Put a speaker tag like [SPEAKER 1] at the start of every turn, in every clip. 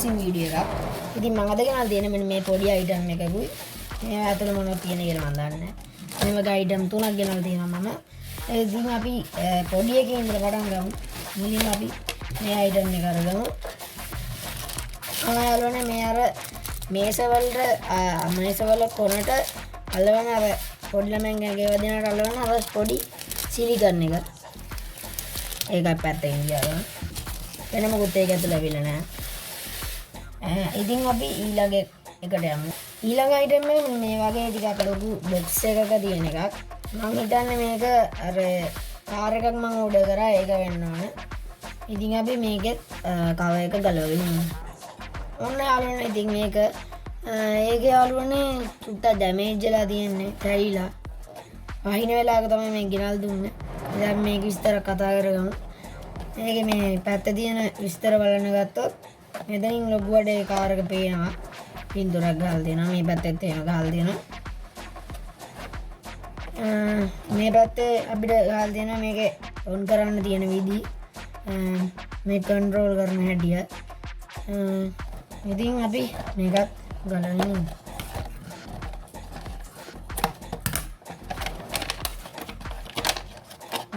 [SPEAKER 1] Unboxing video එකක්. ඉතින් මම අද ගෙනල්ලා තියෙන මෙන්න මේ පොඩි අයිටම් එකකුයි. මේවා ඇතුළේ මොනවද තියෙන කියලා මම දන්නේ නැහැ. මේ වගේ අයිටම් තුනක් ගෙනල්ලා තියෙනවා මම. ඉතින් අපි පොඩි එකේ ඉඳලා පටන් ගමු. මුලින්ම අපි මේ අයිටම් එක අරගමු. මම යාළුවනේ මේ අර මේසවලට මේසවල කොනට අල්ලවන අර පොඩි ළමයින්ගේ ගෙව දෙනට අල්ලවන අර පොඩි සිලිකන් එක. ඒකත් පැත්තකින් තියාගන්න. වෙන මොකුත් ඒක ඇතුළේ ඇවිල්ලා නෑ. ඉතින් අපි ඊළඟ එකට යමු. ඊළඟ අයිටම් එක මෙන්න මේ වගේ ටිකක් ලොකු බොක්ස් එකක තියෙන එකක්. මං හිතන්නේ මේක අර කාර් එකක් මං ඕඩර් කරා ඒක වෙන්න ඕන. ඉතින් අපි මේකෙත් කවර් එක ගලවගෙන ඉමු. ඔන්න යාළුවනේ ඉතින් මේක ඒකේ යාළුවනේ චුට්ටක් ඩැමේජ් වෙලා තියෙන්නේ, කැරිලා. වහින වෙලාවක තමයි මේක ගෙනල්ලා දුන්නේ. ඉතින් අපි මේක විස්තර කතා කරගමු. මේකේ මේ පැත්තේ තියෙන විස්තර බලන්න ගත්තොත් මෙතනින් ලොකුවට ඒ කාර් එක පේනවා. පින්තූරයක් ගහලා තියෙනවා. මේ පැත්තෙත් එහෙම ගහලා තියෙනවා. මේ පැත්තේ අපිට ගහලා තියෙනවා මේකේ ඔන් කරන්න තියෙන විදි, මේ කන්ට්‍රෝල් කරන හැටිය. ඉතින් අපි මේකත් ගලවගෙන ඉමු.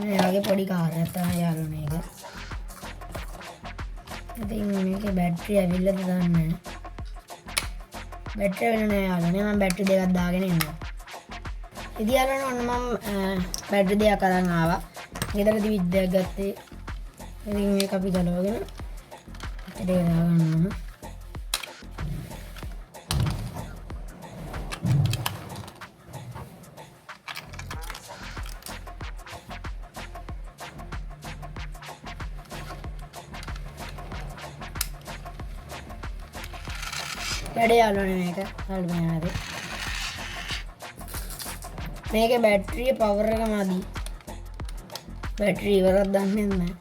[SPEAKER 1] මේ වගේ පොඩි කාර් එකක් තමයි යාළුවනේ මේක. ඉතින් මේකේ බැටරි ඇවිල්ලාද දන්නේ නැහැ. බැටරි ඇවිල්ලා නෑ යාළුවනේ. මම බැටරි දෙකක් දාගෙන ඉන්නවා. ඉතින් යාළුවනේ ඔන්න මම බැටරි දෙකක් අරන් ආවා. ගෙදරදී විද්‍යාවක් ගත්තේ. ඉතින් මේක අපි ගලවගෙන බැටරි දෙක දාගන්න ඕන. වැඩේ යාළුවනේ මේක. හරි මේ හරි. මේකේ බැටරිය පවර් එක මදි. බැටරි ඉවරක් දන්නේ නැහැ.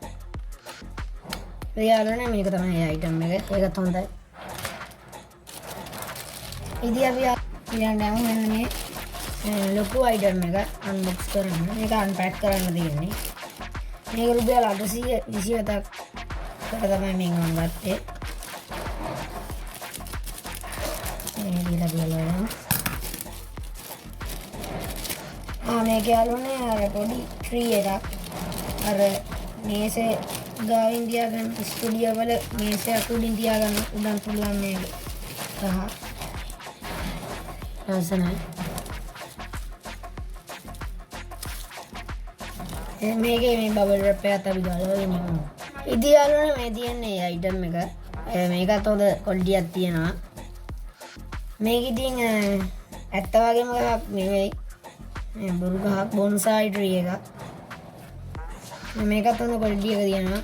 [SPEAKER 1] ඒ යාළුවනේ මේක තමයි ඒ අයිටම් එක. ඒකත් හොඳයි. ඉතින් අපි ඊළඟට යමු මෙන්න මේ ලොකු අයිටම් එක අන්බොක්ස් කරන්න. මේක අන්පැක් කරන්න තියෙන්නේ. මේක රුපියල් 827ක් විතර තමයි මේක මම ගත්තේ. මේ විදිහට බලනවා. මේක යාළුවනේ අර පොඩි ට්‍රී එකක්. අර මේසේ ගාවින් තියාගන්න ස්ටුඩියෝ වල මේසයක් උඩින් තියාගන්න උඩන් පුළුවන් මේක. සහ ලස්සනයි. මේකේ මේ බබල් රැප් එකත් අපි ගලවගෙන ඉමු. ඉතින් යාළුවනේ මේ තියෙන්නේ අයිටම් එක. මේකත් හොඳ ක්වොලිටියක් තියෙනවා. මේක ඉතින් ඇත්ත වගේම ගහක් නෙවෙයි. මේ බොරු ගහක් බොන්සායි ට්‍රී එකක්. මේකත් හොඳ ක්වොලිටි එක තියෙනවා.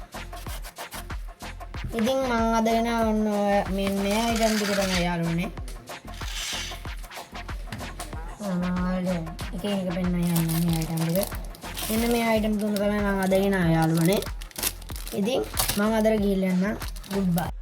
[SPEAKER 1] ඉතින් මං අද වෙන ඔන්න ඔය මේ අයිටම් ටික තමයි යාළුවනේ. මං ඔයාලට එක එක පෙන්නන්න යන්න මේ අයිටම් ටික. මෙන්න මේ අයිටම් තුන තමයි මං අද ගෙන ආවේ යාළුවනේ. ඉතින් මං අදට ගිහිල්ලා යන්නම්. Good bye.